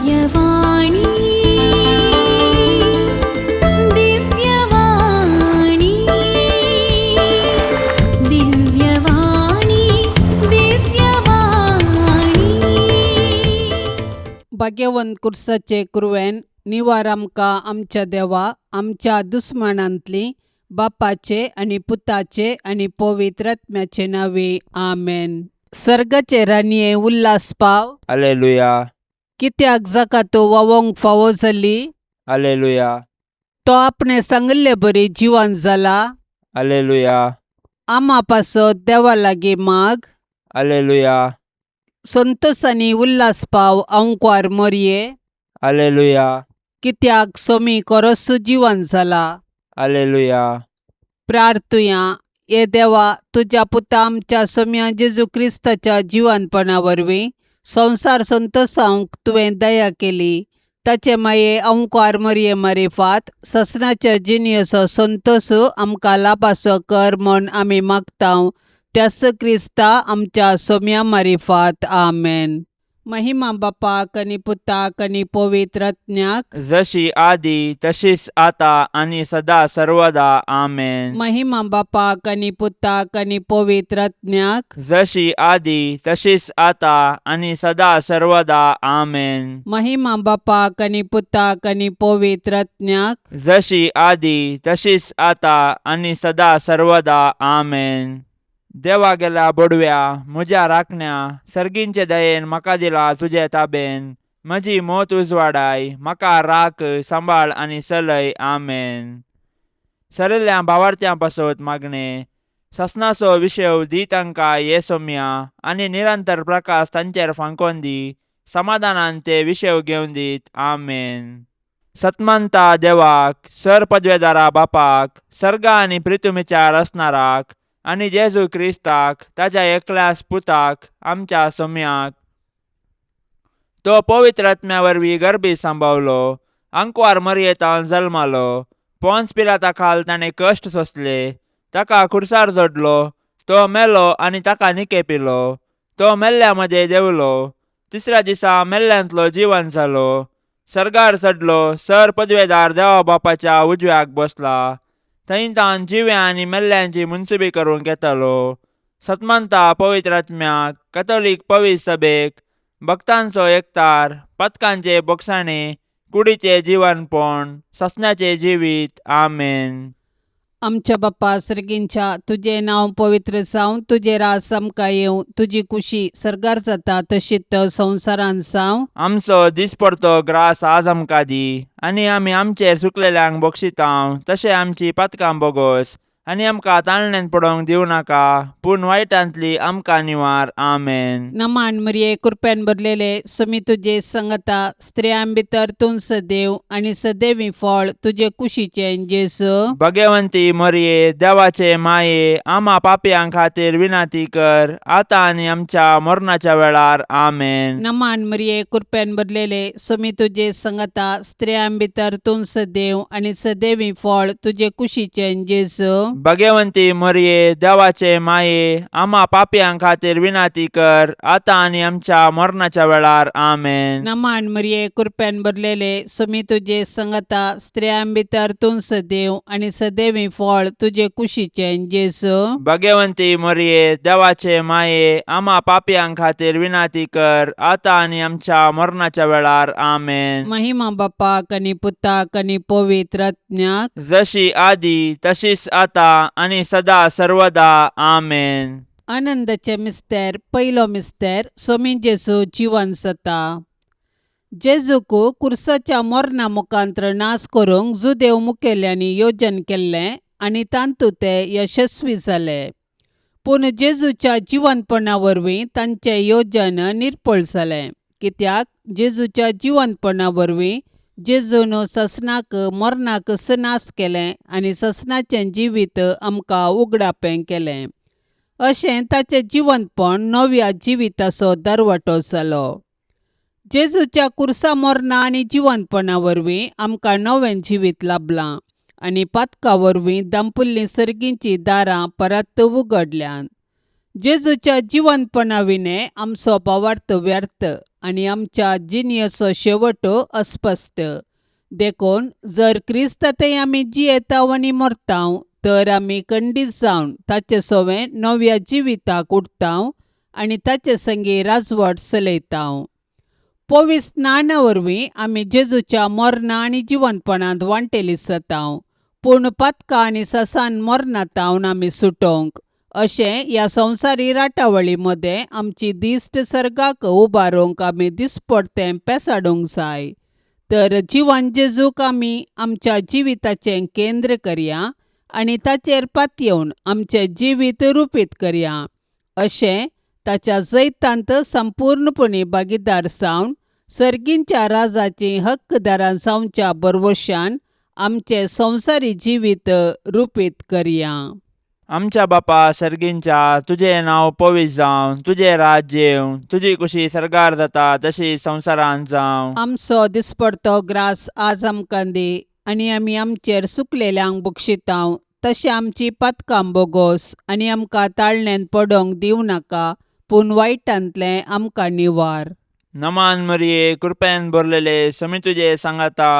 दिव्यवाणी, दिव्यवाणी, दिव्यवाणी, दिव्यवाणी. भाग्यवंत कुर्साचे कुरवेन निवार आमकां आमच्या देवा आमच्या दुस्मानांतली बापाचे आनी पुताचे आनी पवित्र आत्म्याचे नांवे आमेन. सर्गाचे राणये उल्हास पाव. अलेलुया. कित्याक जाका तो वावोंक फावो जाली. अलेलुया. तो आपणे सांगिल्ले बरी जिवन जाला. अलेलुया. आमा पासत देवा लागीं माग. अलेलुया. संतोसांनी उल्हास पाव अंकवार मोरये. अलेलुया. कित्याक सोमी कोरस्सू जिवन जाला. अलेलुया. प्रार्थुया. हे देवा, तुज्या पुता आमच्या सोम्या जेजू क्रिस्ताच्या जिवनपणा वरवीं संवसार संतोसावंक तुवें दया केली. ताचे माये अंकार मरये मारिफात ससनाच्या जिणेचो संतोस आमकां लाभासो कर म्हूण आमी मागता त्यास क्रिस्ता आमच्या सोम्या मारिफात. आमेन. महिमा बापाक आनी पुताक आनी पवित्र आत्म्याक. जशी आदी तशीच आता आणि सदा सर्वदा. आमेन. महिमा बापाक आनी पुताक आनी पवित्र आत्म्याक. जशी आदी तशीच आता आणि सदा सर्वदा. आमेन. महिमा बापाक आनी पुताक आनी पवित्र आत्म्याक. जशी आदी तशीच आता आणि सदा सर्वदा. आमेन. देवा गेल्या बोडव्या म्हज्या राखण्या सर्गींचे दयेन म्हाका दिला तुजे ताबेन. म्हजी मोत उजवाडाय म्हाका राख सांबाळ आनी चलय. आमेन. सरिल्ल्या भावार्थ्यां पासत मागणें. ससनाचो विशेव दी तांकां ये सोम्या आनी निरंतर प्रकाश तांचेर फांकोन दी. समाधानान ते विशेव घेवन दीत. आमेन. सतमंता देवाक सर पदवेदारा बापाक सर्गा आनी प्रितुमीच्या रचणाराक आनी जेजू क्रिस्ताक ताज्या एकल्यास पुताक आमच्या सोम्याक तो पवित्र आत्म्या वरवीं गर्भी सांबावलो. आंकवार मरयेतान जल्मालो. पोन्स पिलाता खाल ताणें कश्ट सोंसले. ताका खुर्सार जोडलो. तो मेलो आनी ताका निकेपिलो. तो मेल्ल्या मदें देंवलो. तिसऱ्या दिसा मेल्ल्यांतलो जिवन जालो. सर्गार चडलो. सर पदवेदार देवा बापाच्या उजव्याक बसला. थंय तावन जिव्या आनी मेल्ल्यांची मुनसुबी करूंक येतालो. सतमंता पवित्र आत्म्याक कथोलीक पवित्र सभेक भक्तांचो एकतार पथकांचे बोगसाणे कुडीचे जिवनपण ससण्याचे जिवीत. आमेन. आमच्या बाप्पा सर्गींच्या, तुजें नांव पवित्र जावं, तुजें रास आमकां येवं, तुजी कुशी सर्गार जाता तशीच संवसारांत जावं. आमचो दिसपडतो ग्रास आज आमकां दी आनी आमी आमचेर सुकलेल्यांक बक्षितांव तशें आमची पातकां बोगोस आनी आमकां ताळण्यांत पडोवंक दिवं नाका पूण वायटांतली आमकां निवार. आमेन. नमान मरिये, कृपेन भरलेले, सुमी तुजे संगता, स्त्रियां भितर तूं सदैव आनी सदैवी फळ तुजे कुशीचें जेजू. भगवंती मरये देवाचे माये आमा पापयां खातीर विनंती कर आतां आनी आमच्या मरणाच्या वेळार. आमेन. नमान मरिये, कृपेन भरलेले, सुमी तुजे संगता, स्त्रियां भितर तूं सदैव आनी सदैवी फळ तुजे कुशीचें जेजू. भगवंती मरये देवाचे माये आमा पापयां खातीर विनंती कर आतां आनी आमच्या मरणाच्या वेळार. आमेन. नमान मरिये, कृपेन भरलेले, सुमी तुजे संगता, स्त्रियां भितर तूं सदैव आनी सदैवी फळ तुजे कुशीचें जेजू. भगवंती मरये देवाचे माये आमा पापयां खातीर विनंती कर आतां आनी आमच्या मरणाच्या वेळार. आमेन. महिमा बापाक आनी पुताक आनी पवित्र आत्म्याक. जशी आदी तशीच आता आनी सदा सर्वदा. आमेन. आनंदाचे मिस्तेर. पयलो मिस्तेर, सोमी जेजू जिवन जाता. जेजूक कुर्साच्या मरणा मुखांत्र नाश करूंक जुदेव मुखेल्यांनी योजन केल्लें आनी तातूंत ते यशस्वी जाले. पूण जेजूच्या जिवनपणा वरवीं तांचें योजन निर्फळ जालें, कित्याक जेजूच्या जिवनपणा वरवीं जेजून ससनाक मरणाक नाश केलें आनी ससनाचें जिवीत आमकां उगडापें केलें. अशें ताचें जिवनपण नव्या जिविताचो दरवटो जालो. जेजूच्या कुर्सा मरणा आनी जिवनपणा वरवीं आमकां नवें जिवीत लाभलां आनी पातका वरवीं दांपुल्लीं सर्गींचीं दारां परत उगडल्यांत. जेजूच्या जिवंतपणा विणें आमचो भावार्थ व्यर्थ आनी आमच्या जिणेचो शेवट अस्पश्ट. देखून जर क्रिस्ता थंय आमी जियेताव आनी मरताव तर आमी खंडीत जावन ताचे सोवें नव्या जिविताक उठताव आनी ताचे संगी राजवट चलयताव. पवित्र स्नाना वरवीं आमी जेजूच्या मरणा आनी जिवंतपणांत वांटेली जाताव, पूण पातकां आनी ससान मरणांत आमी सुटोवंक अशें ह्या संवसारी राटावळी मदें आमची दिश्ट सर्गाक उबारूंक आमी दिसपडतें पेसाडूंक जाय. तर जिवन जेजूक आमी आमच्या जिविताचें केंद्र करया आनी ताचेर पातयेवन आमचें जिवीत रुपीत करया. अशें ताच्या जैतांत संपूर्णपणी भागीदार जावन सर्गींच्या राजाचीं हक्कदारां जावच्या भरवशान आमचें संवसारी जिवीत रुपीत करया. आमच्या बापा सर्गींच्या, तुजें नांव पवित्र जावं, तुजें राज्य येवं, तुजी कुशी सर्गार जाता तशी संवसारांत जावं. आमचो दिसपडतो ग्रास आज आमकां दी आनी आमी आमचेर सुकलेल्यांक बक्षितांव तशें आमची पातकां बोगोस आनी आमकां ताळण्यांत पडोवंक दिवं नाका, पूण वायटांतलें आमकां निवार. नमान मरिये, कृपेन भरलेले, समी तुजे सांगाता,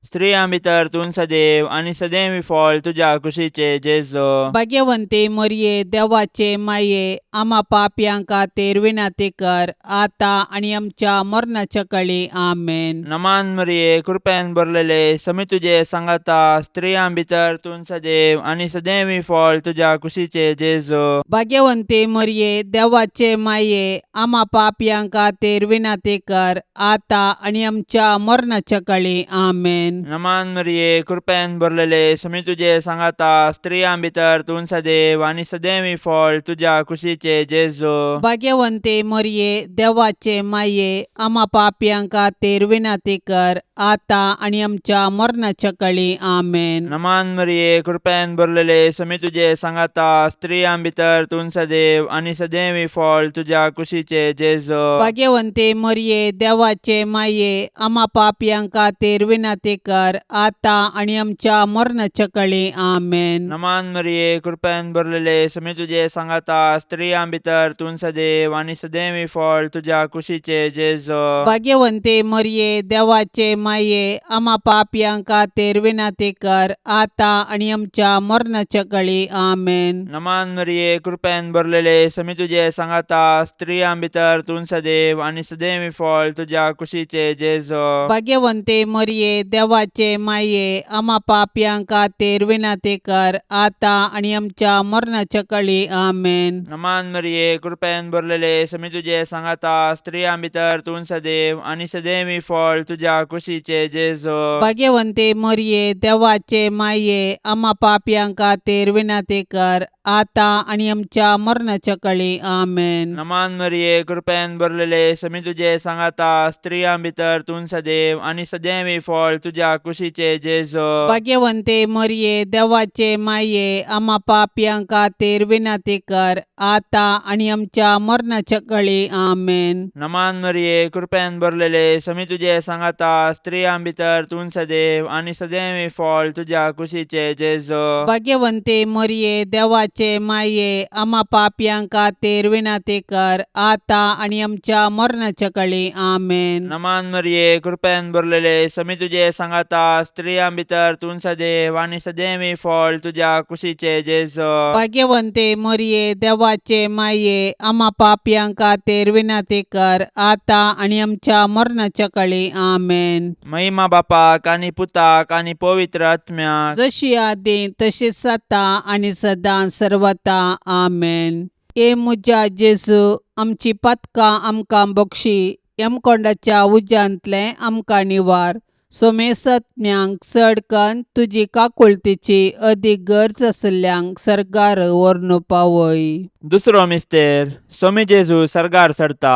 स्त्रियां भितर तूं सदैव आनी सदैव फळ तुज्या कुशीचे जेजो. भाग्यवंती मरये, देवाचे माये, आमा पापयां खातीर विनंती कर आतां आनी आमच्या मरणाच्या कळी. आमेन. नमान मरिये, कृपेन भरलेले, समी तुजे सांगाता, स्त्रियां भितर तूं सदैव आनी सदैव फळ तुज्या कुशीचे जेजो. भाग्यवंती मरये, देवाचे माये, आमा पापयां खातीर विनंती कर आतां आनी आमच्या मरणाच्या कळी. आमेन. नमान मरिये, कृपेन भरलेले, समी तुजे सांगाता, स्त्रियां भितर तूं सदैव आनी सदैव फळ तुज्या कुशीचे जेजो. भाग्यवंती मरये, देवाचे माये, आमा पापयां खातीर विनंती कर आतां आनी आमच्या मरणाच्या कळी. आमेन. नमान मरिये, कृपेन भरलेले, समी तुजे सांगाता, स्त्रियां भितर तूं सदैव आनी सदैव फळ तुज्या कुशीचे जेजो. भाग्यवंती मरये, देवाचे माये, आमा पापयां खातीर विनंती कर आतां आनी आमच्या मरणाच्या कळी. आमेन. नमान मरिये, कृपेन भरलेले, समी तुजे सांगाता, स्त्रियां भितर तूं सदैव आनी सदैव फळ तुज्या कुशीचे जेजो. भाग्यवंती मरये, देवाचे माये, आमा पापयां खातीर विनंती कर आतां आनी आमच्या मरणाच्या कळी. आमेन. नमान मरिये, कृपेन भरलेले, समी तुजे सांगाता, स्त्रियां भितर तूं सदैव आनी सदैव फळ तुज्या कुशीचे जेजो. भाग्यवंती मरये, देवाचे माये, आमा पापयां खातीर विनंती कर आतां आनी आमच्या मरणाच्या कळी. आमेन. नमान मरिये, कृपेन भरलेले, समी तुजे सांगाता, स्त्रियां भितर तूं सदैव आनी सदैव फळ तुज्या कुशीचे जेजो. भाग्यवंती मरये, देवाचे माये, आमा पापयां खातीर विनंती कर आतां आनी आमच्या मरणाच्या कळी. आमेन. नमान मरिये, कृपेन भरलेले, समी तुजे सांगाता, स्त्रियां भितर तूं सदैव आनी सदैव फळ तुज्या कुशीचे जेजो. भाग्यवंती मरये, देवाचे माये, आमा पापयां खातीर विनंती कर आतां आनी आमच्या मरणाच्या कळी. आमेन. नमान मरिये, कृपेन भरलेले, समी तुजे सांगाता, स्त्रियां भितर तूं सदैव आनी सदैव फळ तुज्या कुशीचे जेजो. भाग्यवंती मरये, देवाचे माये, आमा पापयां खातीर विनंती कर आतां आनी आमच्या मरणाच्या कळी. आमेन. नमान मरिये, कृपेन भरलेले, समी तुजे सांगाता, स्त्रियां भितर तूं सदैव आनी सदैव फळ तुज्या कुशीचे जेजो. भाग्यवंती मरये, देवाचे माये, आमा पापयां खातीर विनंती कर आतां आनी आमच्या मरणाच्या कळी. आमेन. महिमा बापाक आनी पुताक आनी पवित्र आत्म्याक, जशी आदी तशीच आतां आनी सदां सर्वता. आमेन. ए म्हज्या जेजू, आमची पातकां आमकां बक्षी, यमकोंडाच्या उज्यांतलें आमकां निवार, सोमेसत्म्यांक चड कन्न तुजी काकुळतीची अदीक गरज आशिल्ल्यांक सर्गार व्हरून पावय. दुसरो मिस्तेर, सोमी जेजू सर्गार चडता.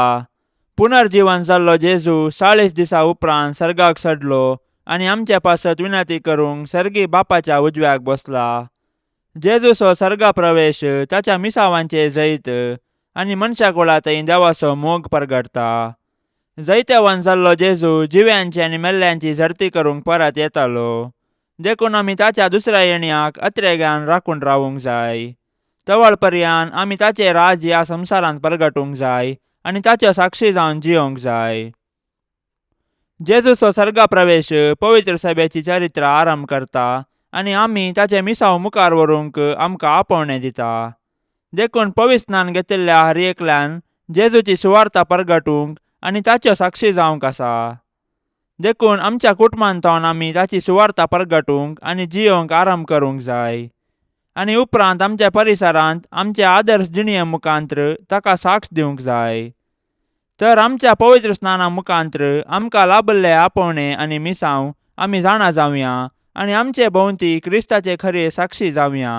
पुनर्जीवन जाल्लो जेजू 40 दिसा उपरांत सर्गाक चडलो आनी आमचे पासत विनंती करूंक सर्गी बापाच्या उजव्याक बसला. जेजूचो सर्गा प्रवेश ताच्या मिसावांचे जैत आनी मनशा कुळा थंय देवाचो मोग परगटता. जैतेवान जाल्लो जेजू जिव्यांची आनी मेल्ल्यांची झडती करूंक परत येतालो, देखून आमी ताच्या दुसऱ्या येण्याक अत्रेगान राखून रावूंक जाय. तवळ पर्यान आमी ताचें राज ह्या संवसारांत परगटूंक जाय आनी ताच्यो साक्षी जावन जियोंक जाय. जेजूचो सर्गा प्रवेश पवित्र सभेची चरित्र आरंभ करता आनी आमी ताचें मिसांव मुखार व्हरूंक आमकां आपोवणें दिता. देखून पवित्र स्नान घेतिल्ल्या हर एकल्यान जेजूची सुवार्ता परगटूंक आनी ताच्यो साक्षी जावंक आसा. देखून आमच्या कुटुंबांतल्यान आमी ताची सुवार्ता परगटूंक आनी जियोंक आरंभ करूंक जाय आनी उपरांत आमच्या परिसरांत आमचे आदर्श जिणये मुखांत्र ताका साक्ष दिवंक जाय. तर आमच्या पवित्र स्नाना मुखांत्र आमकां लाभल्ले आपोवणें आनी मिसांव आमी जाणा जावया आनी आमचे भोंवती क्रिस्ताचे खरे साक्षी जावया.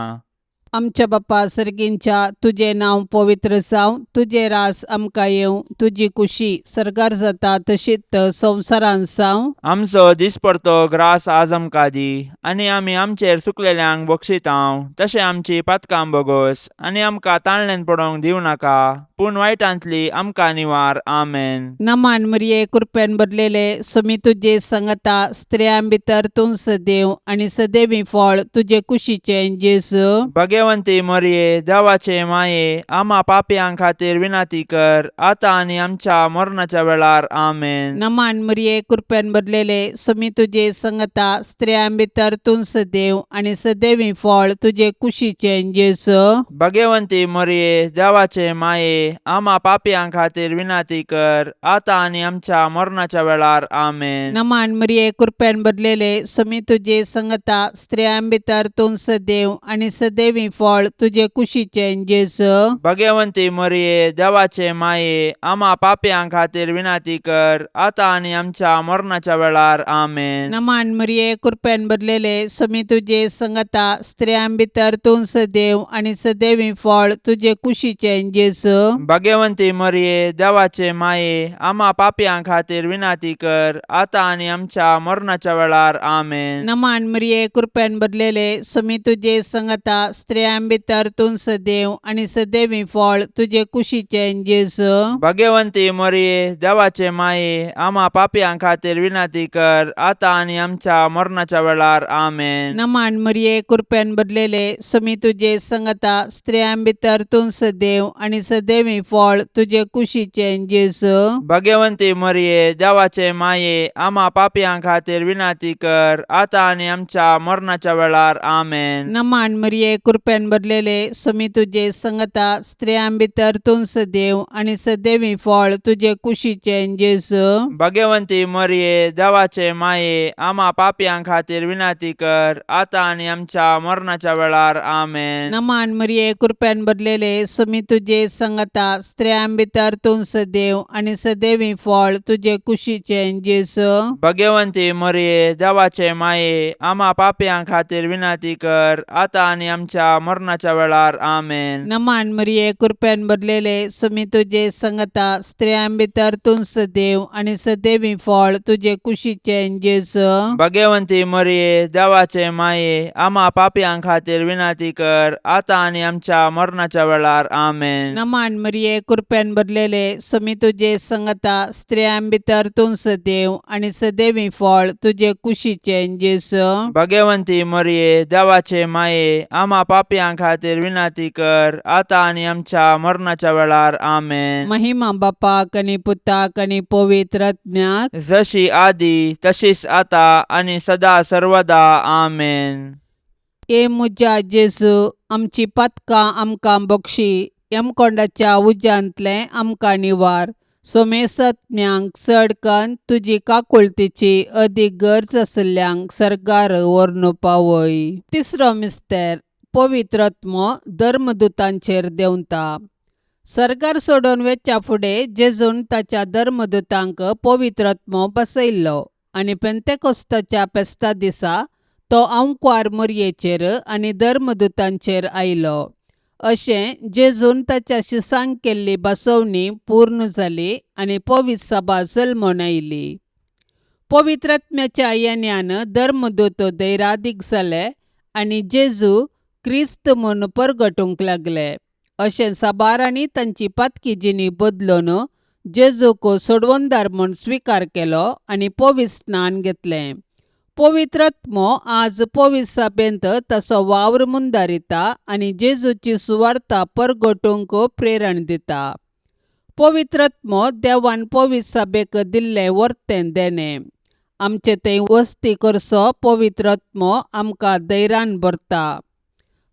आमच्या बापा सर्गींच्या, तुजें नांव पवित्र जावं, तुजें रास आमकां येवं, तुजी कुशी सर्गार जाता तशीच संवसारांत जावं. आमचो दिसपडतो ग्रास आज आमकां दी आनी आमी आमचेर सुकलेल्यांक बक्षितांव तशें आमची पातकां बोगोस आनी आमकां ताणल्यान पडोवंक दिवं नाका पूण वायटांतली आमकां निवार. आमेन. नमान मरिये, कृपेन भरलेले, सुमी तुजे संगता, स्त्रियां भितर तूं सदैव आनी सदैवी फळ तुजे कुशीचें जेजू. भगवंती मरिये, देवाचे माये, आमा पापयां खातीर विनंती कर आतां आनी आमच्या मरणाच्या वेळार. आमेन. नमान मरिये, कृपेन भरलेले, सुमी तुजे संगता, स्त्रियां भितर तूं सदैव आनी सदैवी फळ तुजे कुशीचें जेजू. भगवंती मरिये, देवाचे माये, आमा पापयां खातीर विनंती कर आतां आनी आमच्या मरणाच्या वेळार. आमेन. नमान मरिये, कृपेन भरलेले, सुमी तुजे संगता, स्त्रियां भितर तूं सदैव आनी सदैवी फळ तुजे कुशीचें जेजू. भगवंती मरिये, देवाचे माये, आमा पापयां खातीर विनंती कर आतां आनी आमच्या मरणाच्या वेळार. आमेन. नमान मरिये, कृपेन भरलेले, सुमी तुजे संगता, स्त्रियां भितर तूं सदैव आनी सदैवी फळ तुजे कुशीचें जेजू. भगवंती मरिये, देवाचे माये, आमा पापयां खातीर विनंती कर आतां आनी आमच्या मरणाच्या वेळार. आमेन. नमान मरिये, कृपेन भरलेले, सुमी तुजे संगता, स्त्रियां भितर तूं सदैव आनी सदैवी फळ तुजे कुशीचें जेजू. भगवंती मरिये, देवाचे माये, आमा पापयां खातीर विनंती कर आतां आनी आमच्या मरणाच्या वेळार. आमेन. नमान मरिये, कृपेन भरलेले, सुमी तुजे संगता, स्त्रियां भितर तूं सदैव आनी सदैवी फळ तुजे कुशीचें जेजू. भगवंती मरिये, देवाचे माये, आमा पापयां खातीर विनंती कर आतां आनी आमच्या मरणाच्या वेळार. आमेन. नमान मरिये, कृपेन भरलेले, सुमी तुजे संगता, स्त्रियां भितर तूं सदैव आनी सदैवी फळ तुजे कुशीचें जेजू. भगवंती मरिये, देवाचे माये, आमा पापयां खातीर विनंती कर आतां आनी आमच्या मरणाच्या वेळार. आमेन. नमान मरिये, कृपेन भरलेले, सुमी तुजे संगता, स्त्रियां भितर तूं सदैव आनी सदैवी फळ तुजे कुशीचें जेजू. भगवंती मरिये, देवाचे माये, आमा पापयां खातीर विनंती कर आतां आनी आमच्या मरणाच्या वेळार. आमेन. नमान मरिये, कृपेन भरलेले, सुमी तुजे संगता, स्त्रियां भितर तूं सदैव आनी सदैवी फळ तुजे कुशीचें जेजू. भगवंती मरिये, देवाचे माये, आमा पापयां खातीर विनंती कर आतां आनी आमच्या मरणाच्या वेळार. आमेन. नमान मरिये, कृपेन भरलेले, सुमी तुजे संगता, स्त्रियां भितर तूं सदैव आनी सदैवी फळ तुजे कुशीचें जेजू. भगवंती मरिये, देवाचे माये, आमा पापयां खातीर विनंती कर आतां आनी आमच्या मरणाच्या वेळार. आमेन. महिमा बापाक आनी पुताक आनी पवित्र आत्म्याक. जशी आदी तशीच आता आनी सदा सर्वदा. आमेन. ए म्हज्या जेजू, आमची पातकां आमकां बक्षी, यमकोंडाच्या उज्यांतलें आमकां निवार, सोमेसत्म्यांक चड कन्न तुजी काकुळतीची अदीक गरज आशिल्ल्यांक सर्गार व्हरून पावय. तिसरो मिस्तेर, पवित्र आत्मो धर्मदुतांचेर देंवता. सर्गार सोडून वेच्या फुडें जेजून ताच्या धर्मदुतांक पवित्र आत्मो बसयल्लो आनी पेंतेकोस्ताच्या फेस्ता दिसा तो आंकवार मोरयेचेर आनी धर्मदुतांचेर आयलो. अशें जेजून ताच्या शिसांक केल्ली बसवणी पूर्ण जाली आनी पवित्र सभा जल्मून आयली. पवित्र आत्म्याच्या येण्यान धर्मदूत धैरादीक जाले आनी जेजू क्रिस्त म्हूण परगटूंक लागले. अशें साबारांनी तांची पातकी जिणी बदलून जेजूक सोडवणदार म्हूण स्विकार केलो आनी पवित्र स्नान घेतलें. पवित्र आत्मो आज पवित्र सभेंत ताचो वावर मुंदारिता आनी जेजूची सुवार्ता परगटूंक प्रेरण दिता. पवित्र आत्मो देवान पवित्र सभेक दिल्लें वर्तें देणें. आमचे थंय वस्ती करचो पवित्र आत्मो आमकां धैर्यान भरता.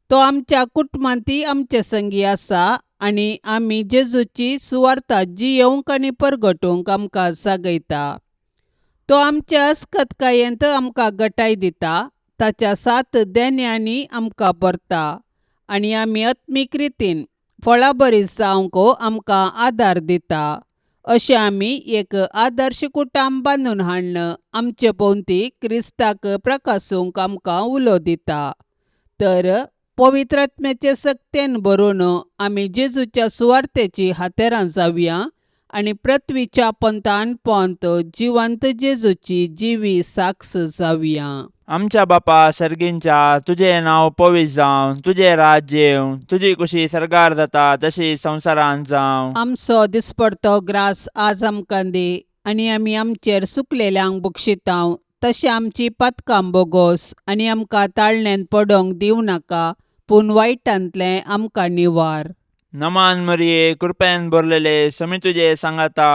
तो आमच्या कुटुंबांतय आमचे संगी आसा आनी आमी जेजूची सुवार्ता जियेवंक आनी परगटूंक आमकां जागयता. तो आमच्या अस्कतकायेंत आमकां गटाय दिता, ताच्या सात देण्यांनी आमकां भरता आनी आमी आत्मीक रितीन फळाबरी जावंक आमकां आदार दिता. अशें आमी एक आदर्श कुटुंब बांदून हाडून आमचे भोंवती क्रिस्ताक प्रकासूंक आमकां उलो दिता. तर पवित्र आत्म्याचे सक्तेन भरून आमी जेजूच्या सुवार्तेची हातेरां जावया आनी पृथ्वीच्या पंथान पंत जिवंत जेजूची जिवी साक्ष जावया. आमच्या बापा सर्गींच्या, तुजें नांव पवित्र जावं, तुजें राज्य येवं, तुजी कुशी सर्गार जाता तशी संवसारांत जावं. आमचो दिसपडतो ग्रास आज आमकां दी आनी आमी आमचेर सुकलेल्यांक बक्षितांव तशें आमची पातकां बोगोस आनी आमकां ताळण्यांत पडोंक दिवं नाका, पूण वायटांतलें आमकां निवार. नमान मरिये, कृपेन भरलेले, समी तुजे सांगाता,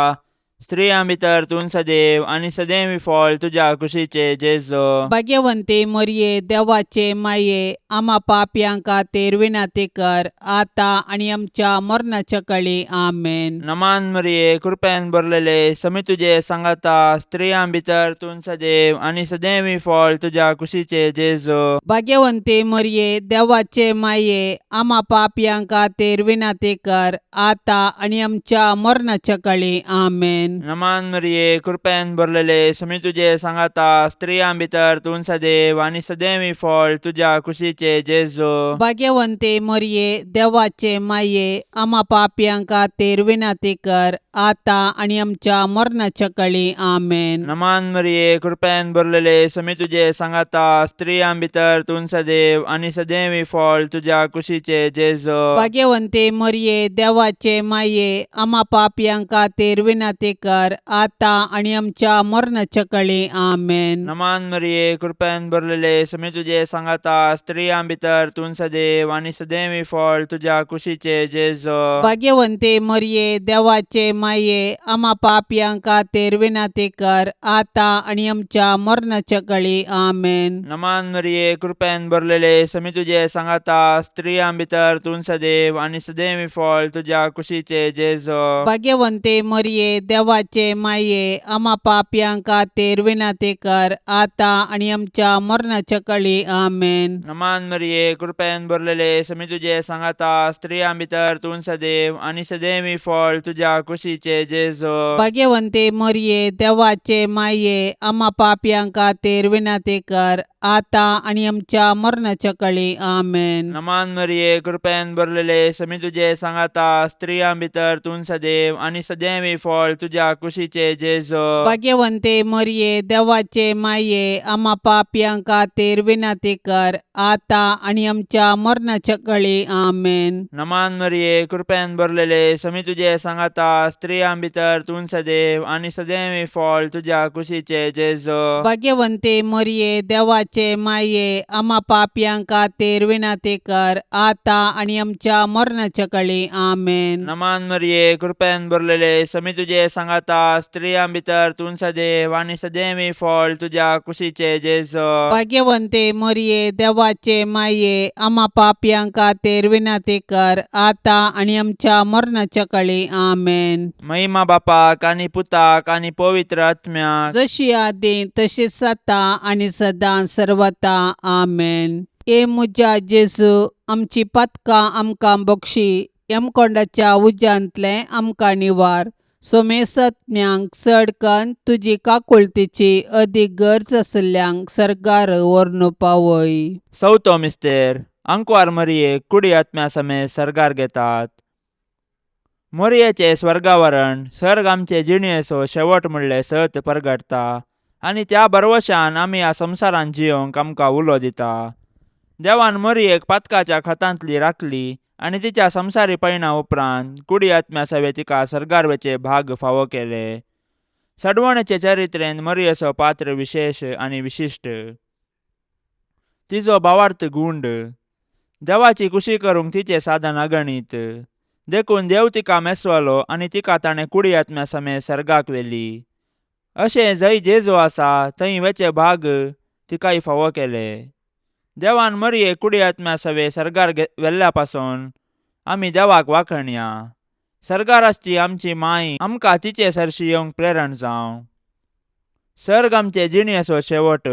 स्त्रियां भितर तूं सदैव आनी सदैव फळ तुज्या कुशीचे जेजो. भाग्यवंती मरिये, देवाचे माये, आमा पापयां खातीर विनंती कर आतां आनी आमच्या मरणाच्या कळी. आमेन. नमान मरिये, कृपेन भरलेले, समी तुजे सांगाता, स्त्रियां भितर तूं सदैव आनी सदैव फळ तुज्या कुशीचे जेजो. भाग्यवंती मरिये, देवाचे माये, आमा पापयां खातीर विनंती कर आतां आनी आमच्या मरणाच्या कळी. आमेन. नमान मरिये, कृपेन भरलेले, समी तुजे सांगाता, स्त्रियां भितर तूं सदैव आनी सदैव फळ तुज्या कुशीचे जेजो. भाग्यवंती मरिये, देवाचे माये, आमा पापयां खातीर विनंती कर आतां आनी आमच्या मरणाच्या कळी. आमेन. नमान मरिये, कृपेन भरलेले, समी तुजे सांगाता, स्त्रियां भितर तूं सदैव आनी सदैव फळ तुज्या कुशीचे जेजो. भाग्यवंती मरिये, देवाचे माये, आमा पापयां खातीर विनंती कर आतां आनी आमच्या मरणाच्या कळी. आमेन. नमान मरिये, कृपेन भरलेले, समी तुजे सांगाता, स्त्रियां भितर तूं सदैव आनी सदैव फळ तुज्या कुशीचे जेजो. भाग्यवंती मरिये, देवाचे माये, आमा पापयां खातीर विनंती कर आतां आनी आमच्या मरणाच्या कळी. आमेन. नमान मरिये, कृपेन भरलेले, समी तुजे सांगाता, स्त्रियां भितर तूं सदैव आनी सदैव फळ तुज्या कुशीचे जेजो. भाग्यवंती मरिये, देवाचे माये, आमा पापयां खातीर विनंती कर आतां आनी आमच्या मरणाच्या कळी. आमेन. नमान मरिये, कृपेन भरलेले, समी तुजे सांगाता, स्त्रियां भितर तूं सदैव आनी सदैव फळ तुज्या कुशीचे जेजो. भाग्यवंती मरिये, देवाचे माये, आमा पापयां खातीर विनंती कर आतां आनी आमच्या मरणाच्या कळी. आमेन. नमान मरिये, कृपेन भरलेले, समी तुजे सांगाता, स्त्रियां भितर तूं सदैव आनी सदैव फळ तुज्या कुशीचे जेजो. भाग्यवंती मरिये, देवाचे माये, आमा पापयां खातीर विनंती कर आतां आनी आमच्या मरणाच्या कळी. आमेन. नमान मरिये, कृपेन भरलेले, समी तुजे सांगाता, स्त्रियां भितर तूं सदैव आनी सदैव फळ तुज्या कुशीचे जेजो. भाग्यवंती मरिये, देवाचे माये, आमा पापयां खातीर विनंती कर आतां आनी आमच्या मरणाच्या कळी. आमेन. नमान मरिये, कृपेन भरलेले, समी तुजे सांगाता, स्त्रियां भितर तूं सदैव आनी सदैव फळ तुज्या कुशीचे जेजो. भाग्यवंती मरिये, देवाचे माये, आमा पापयां खातीर विनंती कर आतां आनी आमच्या मरणाच्या कळी. आमेन. महिमा बापाक आनी पुताक आनी पवित्र आत्म्याक, जशी आदी तशीच आतां आनी सदां सर्वता. आमेन. ए म्हज्या जेजू, आमची पातकां आमकां बक्षी, यमकोंडाच्या उज्यांतलें आमकां निवार, सोमेसत्म्यांक चड कन्न तुजी काकुळतीची अदीक गरज आशिल्ल्यांक सर्गार व्हरून पावय. चवथो मिस्तेर, आंकवार मरियेक कुडी आत्म्या समेत सर्गार घेतात. मोरयेचें स्वर्गावरण सर्ग आमचे जिणेचो शेवट म्हणलें सत परगटता आनी त्या भरवशान आमी ह्या संवसारांत जियोंक आमकां उलो दिता. देवान मोरयेक पातकाच्या खतांतली राखली आनी तिच्या संवसारी पयणा उपरांत कुडी आत्म्या सवे तिका सर्गार वचचे भाग फावो केले. सडवणेचे चरित्रेंत मरियेचो पात्र विशेश आनी विशिश्ट. तिजो भावार्थ गूंड. देवाची कुशी करूंक तिचें साधन अगणीत. देखून देव तिका मेसवलो आनी तिका ताणें कुडी आत्म्या समेत सर्गाक व्हेली. अशें जंय जेजू आसा थंय वेचे भाग तिकाय फावो केले. देवान मरये कुडी आत्म्या सवे सर्गार व्हेल्ल्या पासून आमी देवाक वाखणया. सर्गार आसची आमची माय आमकां तिचे सरशी येवंक प्रेरण जावं. सर्ग आमचे जिणेचो शेवट.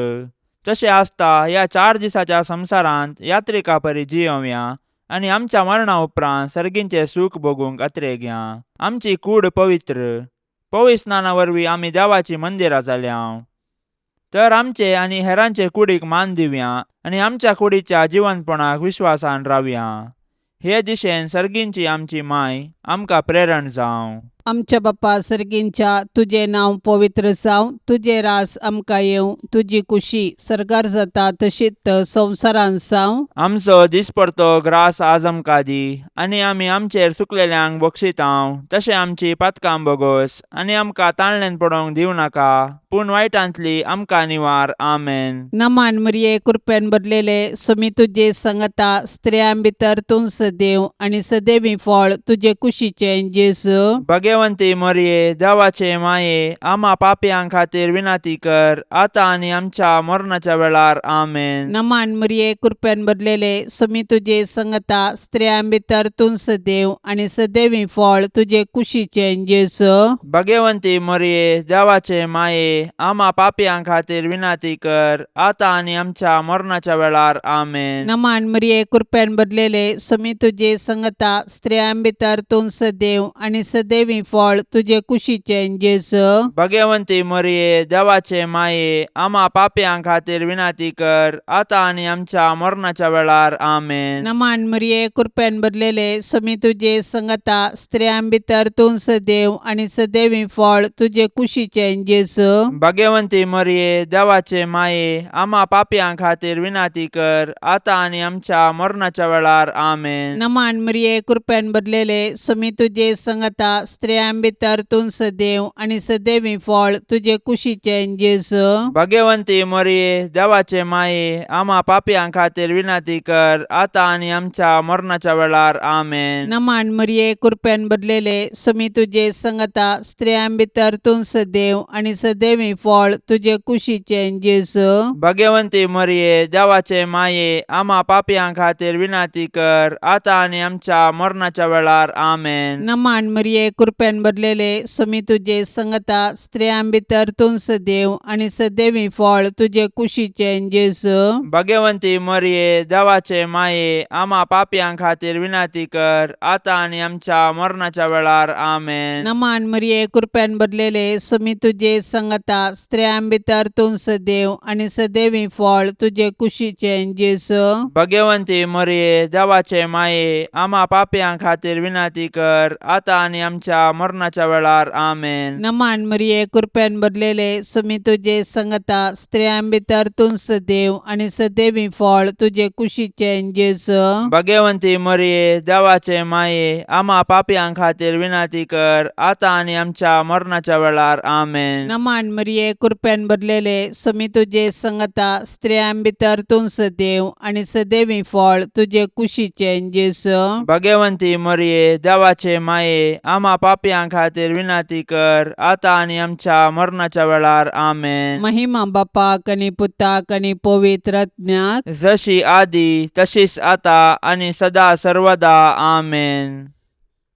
तशें आसता ह्या 4 दिसाच्या संवसारांत यात्रिका परी जियोवया आनी आमच्या मरणा उपरांत सर्गींचें सूख भोगूंक अत्रेगया. आमची कूड पवित्र पवित्र स्नाना वरवीं आमी देवाचीं मंदिरां जाल्या. तर आमचे आनी हेरांचे कुडीक मान दिवया आनी आमच्या कुडीच्या जिवनपणाक विश्वासान रावया. हे दिशेन सर्गींची आमची माय आमकां प्रेरण जावं. आमच्या बापा सर्गींच्या, तुजें नांव पवित्र जावं, तुजें रास आमकां येवं, तुजी कुशी सर्गार जाता तशीच संवसारांत जावं. आमचो दिसपडतो ग्रास आज आमकां दी आनी आमी आमचेर सुकलेल्यांक बक्षितांव तशें आमची पातकां बोगोस आनी आमकां ताणल्यान पडोवंक दिवं नाका, पूण वायटांतली आमकां निवार. आमेन. नमान मरिये, कृपेन भरलेले, स्वामी तुजे संगता, स्त्रियां भितर तूं सदैव आनी सदैवी फळ तुजे कुशीचें जेजू. भगवंती मरिये, देवाचे माये, आमा पापयां खातीर विनंती कर, आतां आनी आमच्या मरणाच्या वेळार. आमेन. नमान मरिये, कृपेन भरलेले, स्वामी तुजे संगता, स्त्रियां भितर तूं सदैव आनी सदैवी फळ तुजे कुशीचें जेजू. भगवंती मरिये, देवाचे माये, आमा पापयां खातीर विनंती कर, आतां आनी आमच्या मरणाच्या वेळार. आमेन. नमान मरिये, कृपेन भरलेले, स्वामी तुजे संगता, स्त्रियां भितर तूं सदैव आनी सदैवी फळ तुजे कुशीचें जेजू. भगवंती मरिये, देवाचे माये, आमा पापयां खातीर विनंती कर, आतां आनी आमच्या मरणाच्या वेळार. आमेन. नमान मरिये, कृपेन भरलेले, स्वामी तुजे संगता, स्त्रियां भितर तूं सदैव आनी सदैवी फळ तुजे कुशीचें जेजू. भगवंती मरिये, देवाचे माये, आमा पापयां खातीर विनंती कर, आतां आनी आमच्या मरणाच्या वेळार. आमेन. नमान मरिये, कृपेन भरलेले, स्वामी तुजे संगता, स्त्रियां भितर तूं सदैव आनी सदैवी फळ तुजे कुशीचें जेजू. भगवंती मरिये, देवाचे माये, आमा पापयां खातीर विनंती कर, आतां आनी आमच्या मरणाच्या वेळार. आमेन. नमान मरिये, कृपेन भरलेले, स्वामी तुजे संगता, स्त्रियां भितर तूं सदैव आनी सदैवी फळ तुजे कुशीचें जेजू. भगवंती मरिये, देवाचे माये, आमा पापयां खातीर विनंती कर, आतां आनी आमच्या मरणाच्या वेळार. आमेन. नमान मरिये, कृपेन भरलेले, स्वामी तुजे संगता, स्त्रियां भितर तूं सदैव आनी सदैवी फळ तुजे कुशीचें जेजू. भगवंती मरिये, देवाचे माये, आमा पापयां खातीर विनंती कर, आतां आनी आमच्या मरणाच्या वेळार. आमेन. नमान मरिये, कृपेन भरलेले, स्वामी तुजे संगता, स्त्रियां भितर तूं सदैव आनी सदैवी फळ तुजे कुशीचें जेजू. भगवंती मरिये, देवाचे माये, आमा पापयां खातीर विनंती कर, आतां आनी आमच्या मरणाच्या वेळार. आमेन. नमान मरिये, कृपेन भरलेले, स्वामी तुजे संगता, स्त्रियां भितर तूं सदैव आनी सदैवी फळ तुजे कुशीचें जेजू. भगवंती मरिये, देवाचे माये, आमा पापयां खातीर विनंती कर, आतां आनी आमच्या मरणाच्या वेळार. आमेन. नमान मरिये, कृपेन भरलेले, स्वामी तुजे संगता, स्त्रियां भितर तूं सदैव आनी सदैवी फळ तुजे कुशीचें जेजू. भगवंती मरिये, देवाचे माये, आमा पापयां खातीर विनंती कर, आतां आनी आमच्या मरणाच्या वेळार. आमेन. महिमा बापाक आनी पुताक आनी पवित्र आत्म्याक, जशी आदी तशीच आता आनी सदा सर्वदा. आमेन.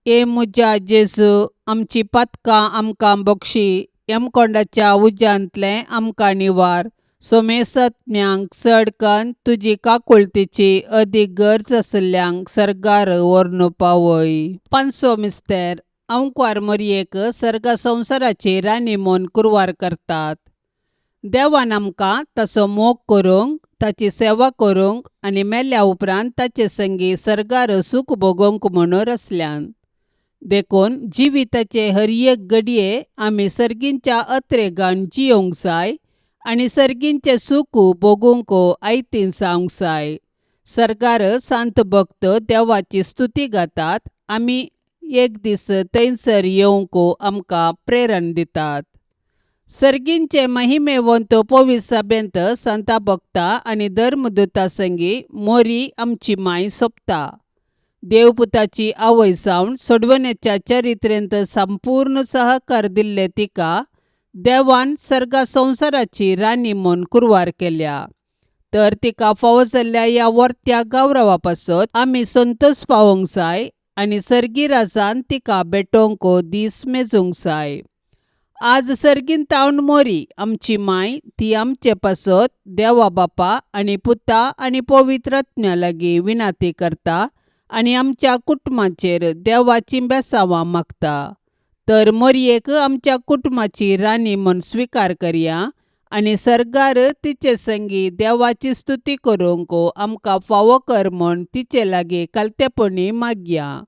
ए म्हज्या जेजू, आमची पातकां आमकां बक्षी, यमकोंडाच्या उज्यांतलें आमकां निवार, सोमेसत्म्यांक चड कन्न तुजी काकुळतीची अदीक गरज आशिल्ल्यांक सर्गार व्हरून पावय. पांचवो मिस्तेर, अंकवार मरयेक सर्गा संवसाराची राणी म्हूण कुरवार करतात. देवान आमकां ताचो मोग करूंक, ताची सेवा करूंक आनी मेल्या उपरांत ताचे संगी सर्गार सूख भोगोवंक म्हणून रचल्यान. देखून जिविताचे हर एक घडये आमी सर्गींच्या अत्रेगान जियोंक जाय आनी सर्गींचें सूख भोगूंक आयतीन जावंक जाय. सर्गार सांत भक्त देवाची स्तुती गातात, आमी एक दीस थंयसर येवंक आमकां प्रेरण दितात. सर्गींचे महिमेवंत पवित्र सभेंत संता भक्ता आनी धर्मदूता संगी मोरी आमची माय सोंपता. देवपुताची आवय जावन सोडवण्याच्या चरित्रेंत संपूर्ण सहकार दिल्ले तिका देवान सर्गा संवसाराची राणी म्हूण कुरवार केल्या. तर तिका फावो जाल्ल्या ह्या वर्त्या गौरवा पासत आमी संतोश पावोवंक जाय आनी सर्गी राजान तिका भेटोवंक दीस मेजूंक जाय. आज सर्गीन तावन मोरी आमची माय ती आमचे पासत देवा बापा आनी पुता आनी पवित्र आत्म्या लागीं विनाती करता आनी आमच्या कुटुंबाचेर देवाचीं बेसांवां मागता. तर मोरयेक आमच्या कुटुंबाची राणी म्हूण स्विकार करया आनी सर्गार तिचे संगी देवाची स्तुती करूंक आमकां फावो कर म्हूण तिचे लागीं कालतेपणी मागया.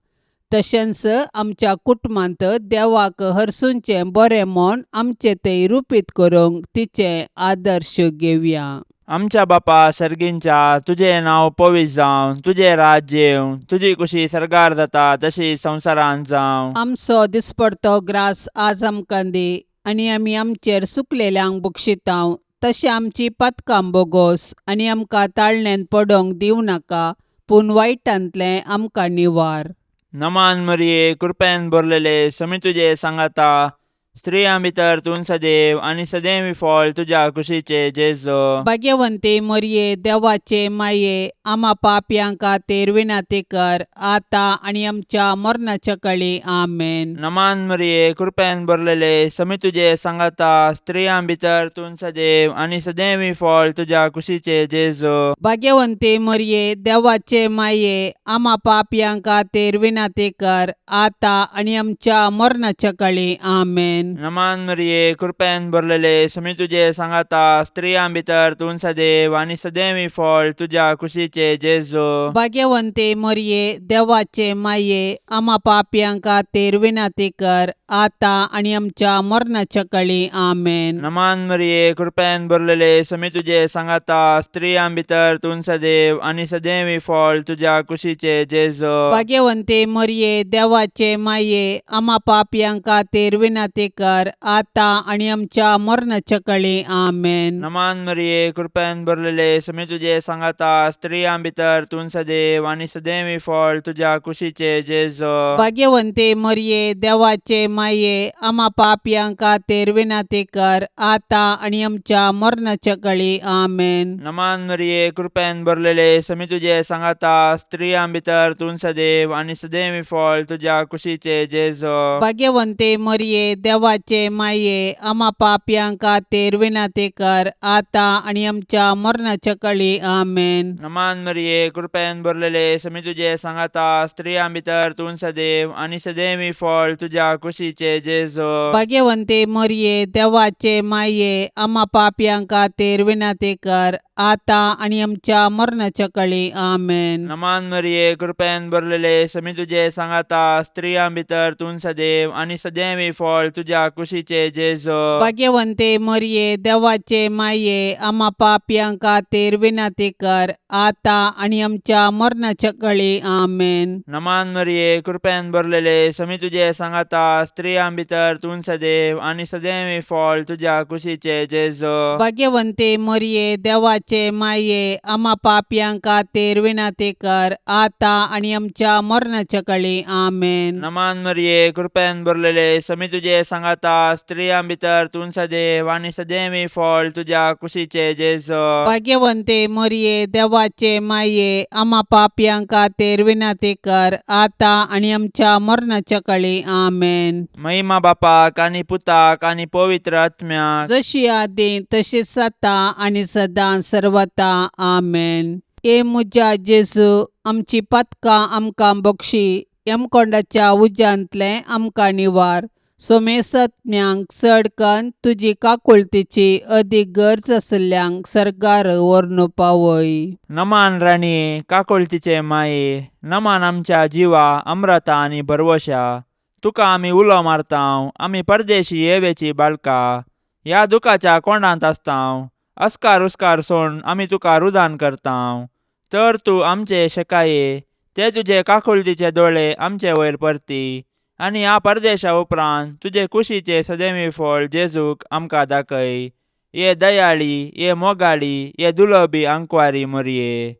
तशेंच आमच्या कुटुंबांत देवाक हरसूंचें बरें म्हूण आमचें तें रुपीत करूंक तिचें आदर्श घेवया. आमच्या बापा सर्गींच्या, तुजें नांव पवित्र जावं, तुजें राज्य येवं, तुजी कुशी सर्गार जाता तशी संवसारांत जावं. आमचो दिसपडतो ग्रास आज आमकां दी आनी आमी आमचेर सुकलेल्यांक बक्षितांव तशें आमची पातकां बोगोस आनी आमकां ताळण्यांत पडोवंक दिवं नाका पूण वायटांतलें आमकां निवार. नमान मरिये, कृपेन भरलेले, समी तुजे सांगाता, स्त्रियां भितर तूं सदैव आनी सदैव फळ तुज्या कुशीचे जेजो. भाग्यवंती मोरये, देवाचे माये, आमा पापयां खातीर विनंती कर आतां आनी आमच्या मरणाच्या कळी. आमेन. नमान मरिये, कृपेन भरलेले, समी तुजे सांगाता, स्त्रियां भितर तूं सदैव आनी सदैव फळ तुज्या कुशीचे जेजो. भाग्यवंती मोरये, देवाचे माये, आमा पापयां खातीर विनंती कर आतां आनी आमच्या मरणाच्या कळी. आमेन. नमान मरिये, कृपेन भरलेले, समी तुजे सांगाता, स्त्रियां भितर तूं सदैव आनी सदैव फळ तुज्या कुशीचे जेजो. भाग्यवंती मोरये, देवाचे माये, आमा पापयां खातीर विनंती कर आतां आनी आमच्या मरणाच्या कळी. आमेन. नमान मरिये, कृपेन भरलेले, समी तुजे सांगाता, स्त्रियां भितर तूं सदैव आनी सदैव फळ तुज्या कुशीचे जेजो. भाग्यवंती मोरये, देवाचे माये, आमा पापयां खातीर विनंती कर आतां आनी आमच्या मरणाच्या कळी. आमेन. नमान मरिये, कृपेन भरलेले, समी तुजे सांगाता, स्त्रियां भितर तूं सदैव आनी सदैव फळ तुज्या कुशीचे जेजो. भाग्यवंती मोरये, देवाचे माये, आमा पापयां खातीर विनंती कर आतां आनी आमच्या मरणाच्या कळी. आमेन. नमान मरिये, कृपेन भरलेले, समी तुजे सांगाता, स्त्रियां भितर तूं सदैव आनी सदैव फळ तुज्या कुशीचे जेजो. भाग्यवंती मोरये, देवाचे माये, आमा पापयां खातीर विनंती कर आतां आनी आमच्या मरणाच्या कळी. आमेन. नमान मरिये, कृपेन भरलेले, समी तुजे सांगाता, स्त्रियां भितर तूं सदैव आनी सदैव फळ तुज्या कुशीचे जेजो. भाग्यवंती मोरये, देवाचे माये, आमा पापयां खातीर विनंती कर आतां आनी आमच्या मरणाच्या कळी. आमेन. नमान मरिये, कृपेन भरलेले, समी तुजे सांगाता, स्त्रियां भितर तूं सदैव आनी सदैव फळ तुज्या कुशीचे जेजो. भाग्यवंती मोरये, देवाचे माये, आमा पापयां खातीर विनंती कर आतां आनी आमच्या मरणाच्या कळी. आमेन. नमान मरिये, कृपेन भरलेले, समी तुजे सांगाता, स्त्रियां भितर तूं सदैव आनी सदैव फळ तुज्या कुशीचे जेजो. भाग्यवंती मोरये, देवाचे माये, आमा पापयां खातीर विनंती कर आतां आनी आमच्या मरणाच्या कळी. आमेन. नमान मरिये, कृपेन भरलेले, समी तुजे सांगाता, स्त्रियां भितर तूं सदैव आनी सदैव फळ तुज्या कुशीचे जेजो. भाग्यवंती मोरये, देवाचे माये, आमा पापयां खातीर विनंती कर आतां आनी आमच्या मरणाच्या कळी. आमेन. महिमा बापाक आनी पुताक आनी पवित्र आत्म्याक, जशी आदी तशीच आतां आनी सदां सर्वता. आमेन. ए म्हज्या जेजू, आमची पातकां आमकां बक्षी, यमकोंडाच्या उज्यांतलें आमकां निवार, सोमेसत्म्यांक चड कन्न तुजी काकुळतीची अदीक गरज आशिल्ल्यांक सर्गार व्हरून पावय. नमान राणये, काकुळतीचे माये, नमान आमच्या जिवा अमृता आनी भरवशा, तुका आमी उलो मारतांव, आमी परदेशी येवेची बाळका, ह्या दुखाच्या कोंडांत आसतांव, अस्कार उस्कार सोड आमी तुका रुदान करतांव, तर तूं आमचे शेकाये ते तुजे काकुळतीचे दोळे आमचे वयर परती आनी ह्या परदेशा उपरांत तुजे कुशीचे सदैवी फळ जेजूक आमकां दाखय. ये दयाळी, ये मोगाळी, ये दुलोबी अंकवारी मोरये,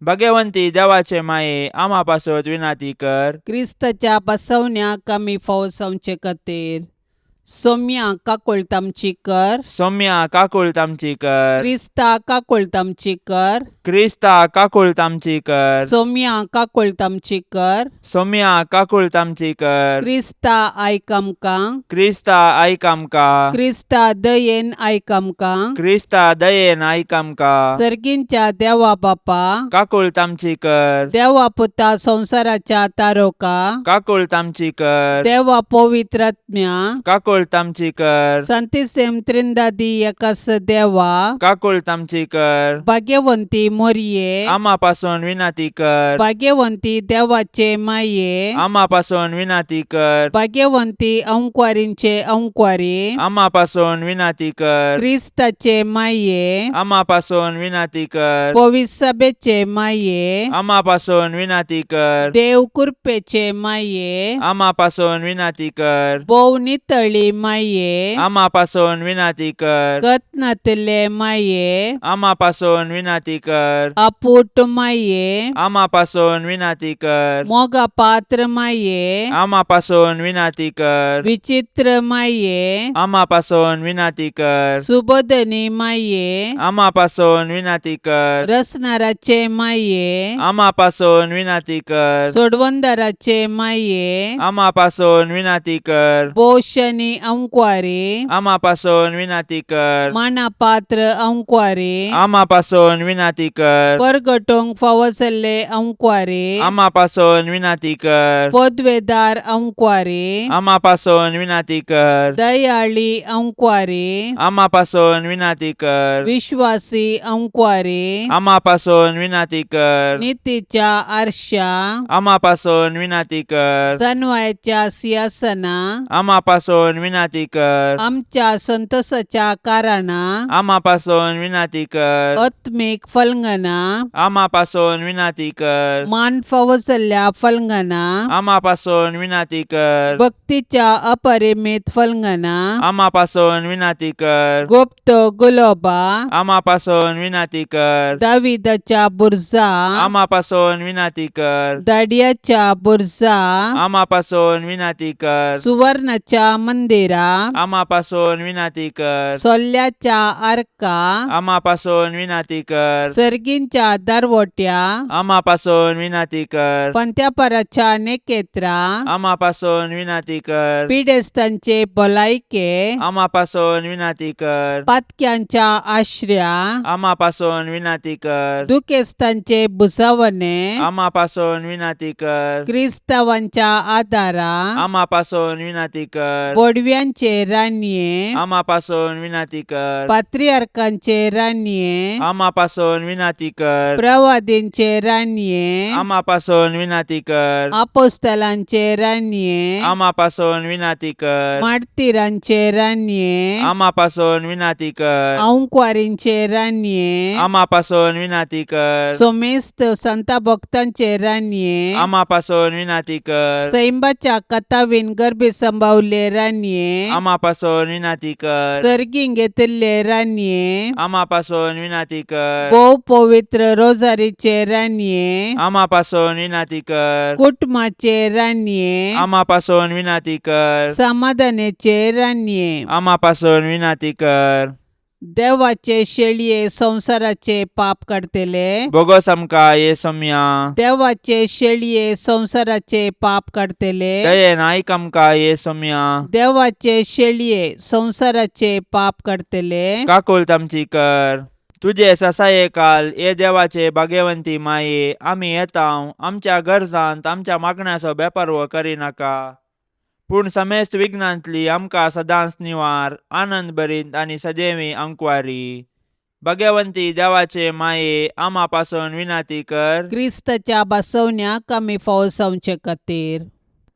भगवंती देवाचे माये, आमा पासत विनाती कर. क्रिस्ताच्या बसवण्याक आमी फावसावचे खातीर सोम्या काकुळट आमची कर. सौम्या काकुळट आमची कर. क्रिस्ता काकुळट आमची कर. क्रिस्ता काकुळट आमची कर. सोम्या काकुळट आमची कर. सौम्या काकुळट आमची कर. क्रिस्ता आयक आमकां. क्रिस्ता आयक आमकां. क्रिस्ता दयेन आयक आमकां. क्रिस्ता दयेन आयक आमकां. सर्गींच्या देवा बापा, काकुळट आमची कर. देवा पुता संवसाराच्या तारोका, काकुळट आमची कर. देवा पवित्रात्म्या, काकुळट आमची कर. संतिसेम त्रिंदादी एकास देवा, काकुळट आमची कर. भाग्यवंती मोरये, आमा पासून विनाती कर. भाग्यवंती देवाचे माये, आमा पासून विनाती कर. भाग्यवंती अंकवारींचे अंकवारी, आमा पासून विनाती कर. क्रिस्ताचे माये, आमा पासून विनाती कर. पविसभेचे माये, आमा पासून विनाती कर. देव कृपेचे माये, आमा पासून विनाती कर. भोव नितळी माये, आमा पासून विनाती कर. गतनातले माये, आमा पासून विनाती कर. आपूट माये, आमा पासून विनाती कर. मोगा पात्र माये, आमा पासून विनाती कर. विचित्र माये, आमा पासून विनाती कर. सुबोधनी माये, आमा पासून विनाती कर. रसनाराचे माये, आमा पासून विनाती कर. सोडवंदाराचे माये, आमा पासून विनाती कर. पोषणी अंकवारी, आमा पासून विनाती कर. मानापात्र अंकवारी, आमा पासून विनाती कर. परगटोंक फावसल्ले अंकवारी, आमा पासून विनाती कर. पदवेदार अंकवारी, आमा पासून विनाती कर. दयाळी अंकवारी, आमा पासून विनाती कर. विश्वासी अंकवारी, आमा पासून विनाती कर. नितीच्या आरशा, आमा पासून विनाती कर. सनवायच्या सिंहासना, आमा पासून विनाती कर. आमच्या संतोषाच्या कारणा, आमा पासून विनाती कर. आत्मीक फलंगना, आमा पासून विनाती कर. मान फावसल्ल्या फलंगना, आमा पासून विनाती कर. भक्तीच्या अपरिमित फलंगना, आमा पासून विनाती कर. गुप्त गुलोबा, आमा पासून विनाती कर. दाविदाच्या बुरजा, आमा पासून विनाती कर. दाडियाच्या बुरजा, आमा पासून विनाती कर. सुवर्णाच्या मंदिरा, आमा पासून विनाती कर. सोल्ल्याच्या आर्का, आमा पासून विनाती कर. सर्गींच्या दरवट्या, आमा पासून विनाती कर. पंत्यापराच्या नेकेत्रा, आमा पासून विनाती कर. पिडेस्तांचे भलायके, आमा पासून विनाती कर. पातक्यांच्या आश्र्या, आमा पासून विनाती कर. दुखेस्तांचे भुसावणे, आमा पासून विनाती कर. क्रिस्तावांच्या आदारा, आमा पासून विनाती कर. बोडव्यांचे रानये, आमा पासून विनाती कर. पात्रियार्कांचे रानये, आमा पासून विनाती कर. प्रवादींचे रानये, आमा पासून विनाती कर. आपोस्तलांचे रानये, आमा पासून विनाती कर. मार्तिरांचे रानये, आमा पासून विनाती कर. अंकवारींचे रानये, आमा पासून विनाती कर. सोमेस्त संता भक्तांचे रानये, आमा पासून विनाती कर. सैंबाच्या कथावीन गर्भी संभावले रानये, आमा पासून विनाती कर. सर्गीं घेतिल्ले रानये, आमा पासून विनाती कर. भोव पवित्र रोजारीचे रानये, आमा पासून विनाती कर. कुटुंबाचे रानये, आमा पासून विनाती कर. समाधानाचे रानये, आमा पासून विनाती कर. देवाचे शेळये संवसाराचे पाप काडतले, बोगोस आमकां ये सोम्या. देवाचे शेळये संवसाराचे पाप काडतले, दयेन आयक आमकां ये सोम्या. देवाचे शेळये संवसाराचे पाप काडतले, काकुळट आमची कर. तुजे ससाये काल ये देवाचे भाग्यवंती माये, आमी येता आमच्या गरजांत आमच्या मागण्याचो बेपारवो करिनाका, पूण समेस्त विघ्नांतली आमकां सदांच निवार, आनंद भरीत आनी सदैवी अंकवारी. भाग्यवंती देवाचे माये, आमा पासून विनाती कर. क्रिस्ताच्या बसवण्याक आमी फावसावचे खातीर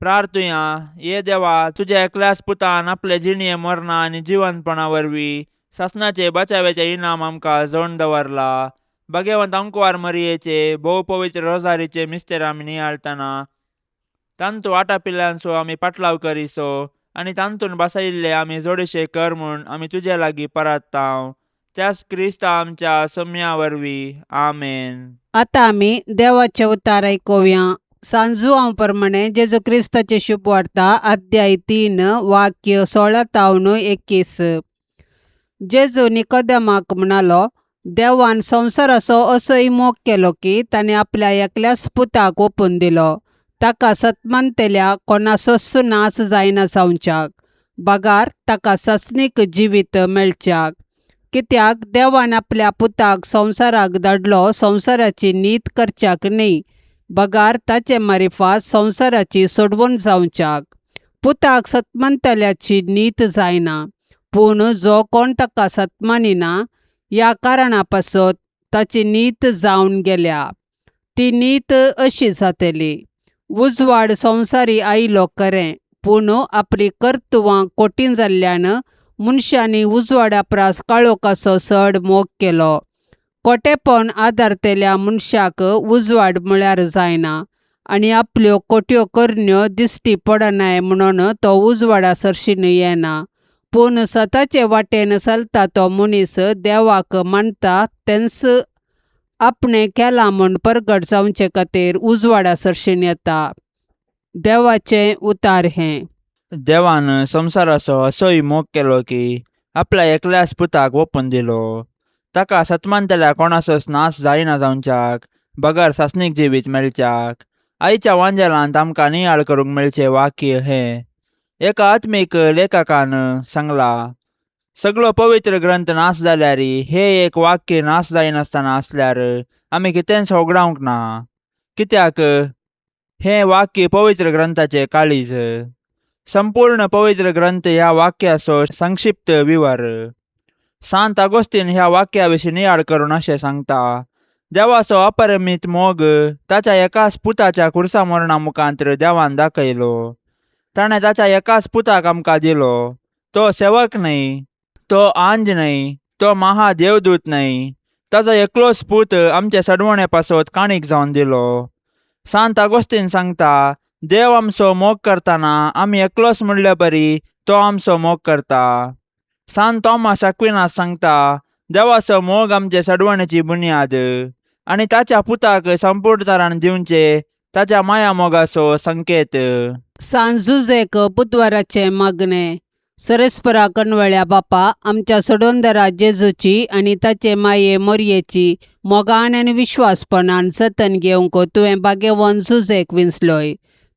प्रार्थुया. ये देवा, तुज्या एकल्याच पुतान आपले जिणये मरणा आनी जिवंतपणा वरवीं सासणाचे बचाव्याचे इनाम आमकां जोड दवरला. भाग्यवंत अंकवार मरियेचे भोव पवित्र रोजारीचे मिस्तेर आमी नियाळतना तांतू वाटापिल्ल्यांचो आमी पाटलाव करिसो आनी तांतून बसयिल्ले आमी जोडशे कर म्हूण आमी तुजे लागीं परत्तांव त्याच क्रिस्ता आमच्या सम्या वरवीं. आमेन. आतां आमी देवाचें उतार आयकुया. सांजुआंव प्रमाणे जेजू क्रिस्ताचे शुभ वार्ता, अध्याय 3, वाक्य 16 तावन 21. जेजू निकोदेमाक म्हणालो, देवान संवसाराचो असोय मोग केलो की ताणें आपल्या एकल्याच पुताक ओपून दिलो, ताका सतमानतेल्या कोणाचोच नाश जायना जावच्याक, बगार ताका सासणीक जिवीत मेळच्याक. कित्याक देवान आपल्या पुताक संवसाराक धाडलो संवसाराची नीत करच्याक न्ही, बगार ताचे मारिफात संवसाराची सोडवण जावच्याक. पुताक सतमानतल्याची नीत जायना, पूण जो कोण ताका सतमानिना ह्या कारणा पासत ताची नीत जावन गेल्या. ती नीत अशी जातली, उजवाड संवसारी आयलो खरें, पूण आपली कर्तुवां कठीण जाल्ल्यान मनशांनी उजवाडा परस काळोखाचो चड मोग केलो. कोटेपण आदारतल्या मनशाक उजवाड म्हळ्यार जायना आनी आपल्यो कोट्यो करण्यो दिश्टी पडनाय म्हणून तो उजवाडा सरशीं येना. पूण सताचे वाटेन चलता तो मनीस देवाक मानता तेंच आपणें केलां म्हूण परगट जावचे खातीर उजवाडा सरशीं येता. देवाचें उतार हें. देवान संवसाराचो असोय मोग केलो की आपल्या एकल्याच पुताक ओपून दिलो, ताका सतमानतल्या कोणाचोच नाश जायना जावच्याक, बगर सासणीक जिवीत मेळच्याक. आयच्या वांजेलांत आमकां नियाळ करूंक मेळचें वाक्य हें. एका आत्मीक लेखकान सांगलां, सगळो पवित्र ग्रंथ नाश जाल्यार हे एक वाक्य नाश जायनासतना आसल्यार आमी कितेंच होगडावंक ना, कित्याक हें वाक्य पवित्र ग्रंथाचें काळीज. संपूर्ण पवित्र ग्रंथ ह्या वाक्याचो संक्षिप्त विवर. सांत आगोस्तीन ह्या वाक्या विशीं नियाळ करून अशें सांगता, देवाचो अपरिमीत मोग ताच्या एकाच पुताच्या खुर्सा मरणा मुखांतर देवान दाखयलो. ताणें ताच्या एकाच पुताक आमकां दिलो. तो सेवक न्हय, तो आंज न्हय, तो महादेवदूत न्हय, ताचो एकलोच पूत आमचे सडवणे पासत काणीक जावन दिलो. सांत आगोस्तीन सांगता, देव आमचो मोग करतना आमी एकलोच म्हणले परी तो आमचो मोग करता. सांत थॉमस अक्विनास सांगता, देवाचो मोग आमचे सडवणेची बुन्याद आनी ताच्या पुताक संपूर्णतारान दिवचे ताच्या माया मोगाचो संकेत. सांजुजेक बुधवाराचें मागणें. सरेस्परा कणवळ्या बापा, आमच्या सोडोंदरा जेजूची आनी ताचे माये मोरयेची मोगान आनी विश्वासपणान जतन घेवंक तुवें भाग्यवंत जुजेक विंचलोय.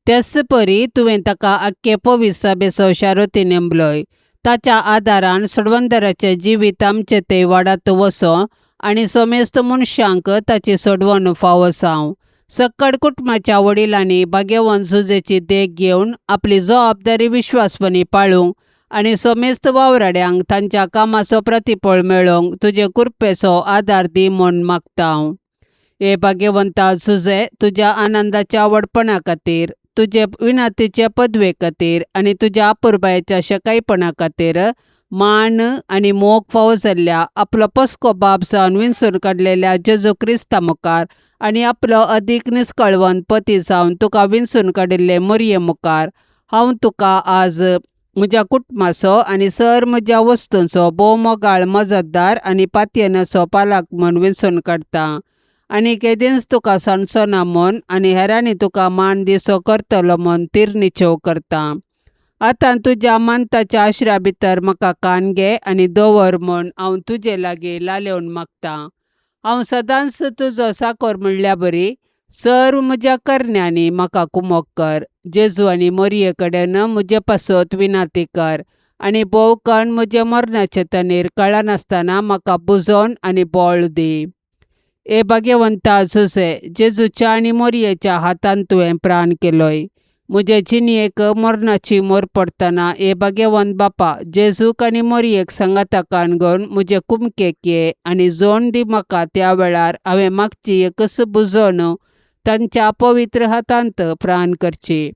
तेच परी तुवें ताका आख्खे पवित्र सभेचो शारोती नेमलोय. ताच्या आदारान सोडवंदराचें जिवीत आमचें ते वाडात वचो आनी समेस्त मनशांक ताची सोडवण फावो जावं. सक्कड कुटुंबाच्या वडिलांनी भाग्यवंत जुजेची देख घेवन आपली जबाबदारी विश्वासपणी पाळूंक आनी समेस्त वावराड्यांक तांच्या कामाचो प्रतिफळ मेळोवंक तुजे कृपेचो आदार दी म्हूण मागता हांव. हे भाग्यवंता जुजे, तुज्या आनंदाच्या व्हडपणा खातीर, तुजे विनंतीचे पदवे खातीर आनी तुज्या अपुरबायेच्या शकायपणा खातीर मान आनी मोग फावो जाल्ल्या आपलो पस्को बाप जावन विंचून काडलेल्या जेजू क्रिस्ता मुखार आनी आपलो अदीक निस्कळवंत पती जावन तुका विंचून काडिल्ले मोरये मुखार हांव तुका आज म्हज्या कुटुंबाचो आनी सर म्हज्या वस्तूंचो भोव मोगाळ मजतदार आनी पातयेनाचो पालक म्हूण विंचून काडटा आनी केदींच तुका सांडचो ना म्हूण आनी हेरांनी तुका मान दिसो करतलो म्हूण तिरनिचेव करता. आतां तुज्या मानताच्या आश्र्या भितर म्हाका कान घे आनी दवर म्हूण हांव तुजे लागीं लालेवन मागतां. हांव सदांच तुजो साकोर म्हणल्या बरी सर्व म्हज्या करण्यांनी म्हाका कुमोक कर. जेजू आनी मोरये कडेन म्हजे पासत विनाती कर आनी भोवकण म्हजे मरणाचे तणीर कळनासतना म्हाका बुजोवन आनी बळ दी. हे भाग्यवंता जुजे, जेजूच्या आनी मोरयेच्या हातान तुवें प्राण केलोय. म्हजे जिणेक मरणाची मोर पडटना हे भाग्यवंत बापा, जेजूक आनी मोरयेक सांगाता कान घेवन म्हजे कुमकेक ये आनी जोण दी म्हाका त्या वेळार हांवें मागची एकच बुजोवन तांच्या पवित्र हातांत प्राण करची.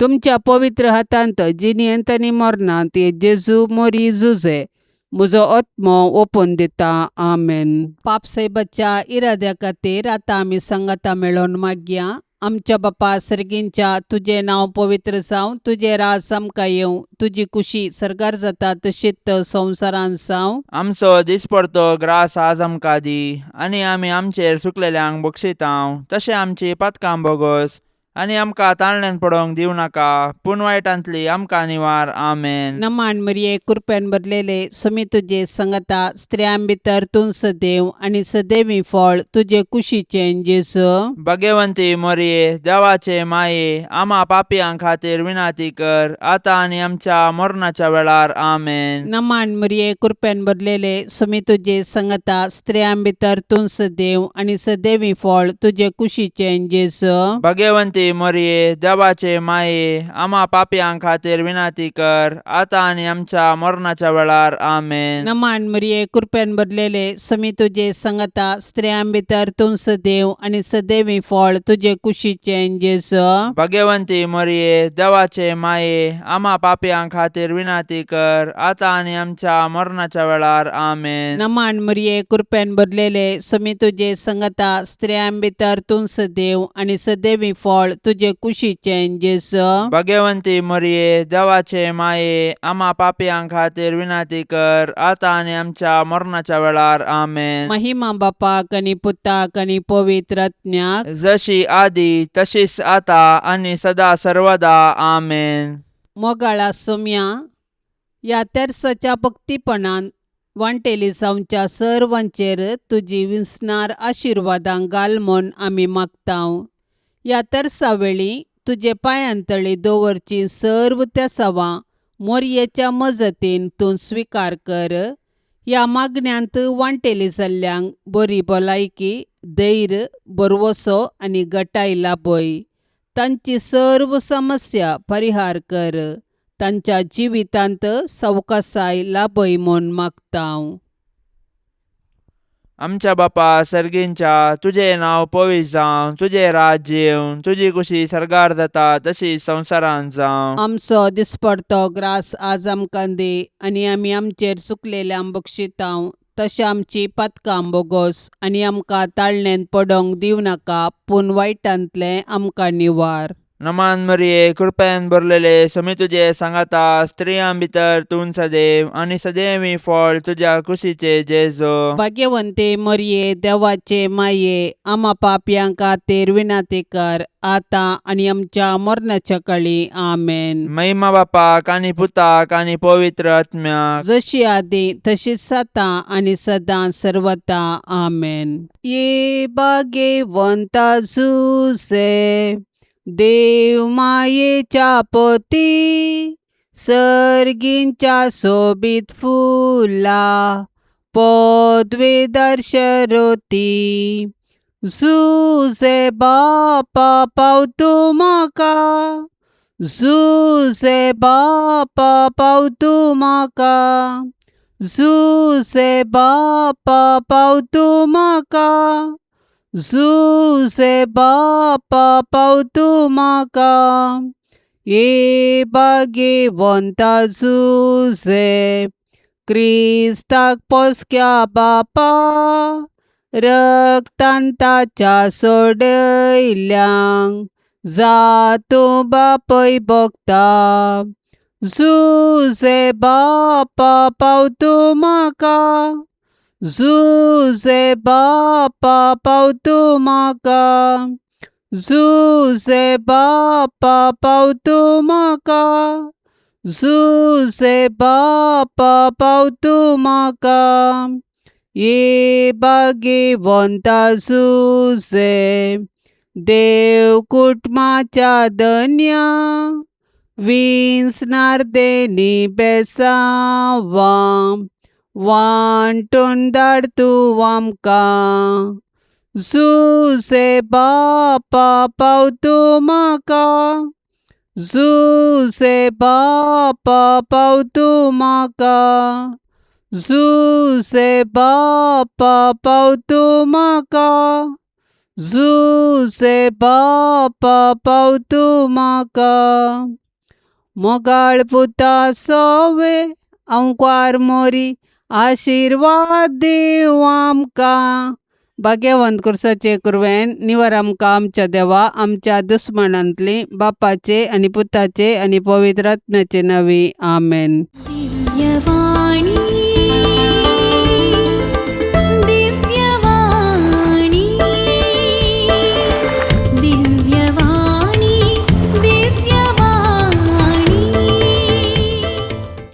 तुमच्या पवित्र हातांत जिणेंत आनी मरणांत हे जेजू मोरी जुजे म्हजो आत्मो ओपून दिता. आमेन. पापसाहेबाच्या इराद्या खातीर आतां आमी सांगाता मेळोवन मागया. आमच्या बापा सर्गींच्या तुजें नांव पवित्र जावं, तुजें राज आमकां येवं, तुजी कुशी सर्गार जाता तशीच संवसारांत जावं. आमचो दिसपडतो ग्रास आज आमकां दी आनी आमी आमचेर सुकलेल्यांक बक्षितांव तशें आमची पातकां बोगोस आनी आमकां ताळण्यान पडोवंक दिवं नाका पूण वायटांतली आमकां निवार. आमेन. नमान मरिये, कृपेन भरलेले, समी तुजे संगता, स्त्रियां भितर तूं सदैव आनी सदैवी फळ तुजे कुशीचें जेजू. भगवंती मोरये, देवाचे माये, आमा पापयां खातीर विनाती कर आतां आनी आमच्या मरणाच्या वेळार. आमेन. नमान मरिये, कृपेन भरलेले, समी तुजे संगता, स्त्रियां भितर तूं सदैव आनी सदैवी फळ तुजे कुशीचें जेजू. भगवंती मोरये, देवाचे माये, आमा पापयां खातीर विनाती कर आतां आनी आमच्या मरणाच्या वेळार. आमेन. नमान मरिये, कृपेन भरलेले, समी तुजे संगता, स्त्रियां भितर तूं सदैव आनी सदैवी फळ तुजे कुशीचें जेजू. भगवंती मोरये, देवाचे माये, आमा पापयां खातीर विनाती कर आतां आनी आमच्या मरणाच्या वेळार. आमेन. नमान मरिये, कृपेन भरलेले, समी तुजे संगता, स्त्रियां भितर तूं सदैव आनी सदैवी फळ तुजे कुशीचें जेजू. भगवंती मोरये, देवाचे माये, आमा पापयां खातीर विनाती कर आतां आनी आमच्या मरणाच्या वेळार. आमेन. महिमा बापाक आनी पुताक आनी पवित्र आत्म्याक, जशी आदी तशीच आता आनी सदा सर्वदा. आमेन. मोगाळा सोम्या, ह्या तेर्साच्या भक्तीपणान वांटेली जावच्या सर्वांचेर तुजी विसणार आशिर्वादां घाल म्हूण आमी मागतांव. ह्या तेर्सा वेळी तुजे पांयांतळी दवरची सर्व तेसावां मोरयेच्या मजतीन तूं स्विकार कर. ह्या मागण्यांत वांटेली जाल्ल्यांक बरी भलायकी, धैर्य, भरवसो आनी गटाय लाभय. तांची सर्व समस्या परिहार कर. तांच्या जिवितांत सवकासाय लाभय म्हूण मागतांव. आमच्या बापा सर्गींच्या, तुजें नांव पवित्र जावं, तुजें राज्य येवं, तुजी कुशी सर्गार जाता तशी संवसारांत जावं. आमचो दिसपडतो ग्रास आज आमकां दी आनी आमी आमचेर चुकलेल्यांक बक्षितांव तशें आमची पातकां बोगोस आनी आमकां ताळणेंत पडोंक दिवं नाका, पूण वायटांतलें आमकां निवार. नमान मरिये, कृपेन भरलेले, समी तुजे सांगाता, स्त्रियां भितर तूं सदैव आनी सदैवी फळ तुज्या कुशीचे जेजो. भाग्यवंते मरिये, देवाचे माये, आमा पापयां खातीर विनंती कर आतां आनी आमच्या मरणाच्या काळी. आमेन. महिमा बापाक आनी पुताक आनी पवित्र आत्म्याक, जशी आदी तशीच आतां आनी सदां सर्वता. आमेन. ये भाग्यवंता जुसे, देव मायेच्या पोती, सर्गींच्या सोबीत फुला पदवीधर शरोती. जुजे बापा पावतू म्हाका, जुजे बापा पावतू म्हाका, जुजे बापा पावतू म्हाका, जुजे बापा पावतू म्हाका. ये भाग्यवंता जुजे, क्रिस्ताक पोसक्या बापा, रक्तान ताच्या सोडयल्यांक जातूं बापय भोगता. जुजे बापा पावतू म्हाका, जुजे बापा पावतू म्हाका, जुजे बापा पावतू म्हाका, जुजे बापा पावतू म्हाका. ये भाग्यवंता जुजे, देव कुटुंबाच्या धन्या, विंचणार देनी बेसांवां वांटून धाड तूं आमकां. जुजे बापा पावतू म्हाका, जुजे बापा पावतू म्हाका, जुजे बापा पावतू म्हाका, जुजे बापा पावतू म्हाका. मोगाळ पुता सोवे अंकुर मोरी, आशिर्वाद दीव आमकां. भाग्यवंत कुर्साचे कुरवेन निवर आमकां आमच्या देवा आमच्या दुस्मनांतली बापाचे आनी पुताचे आनी पवित्र आत्म्याचे नांवी आमेन. दिव्यवाणी.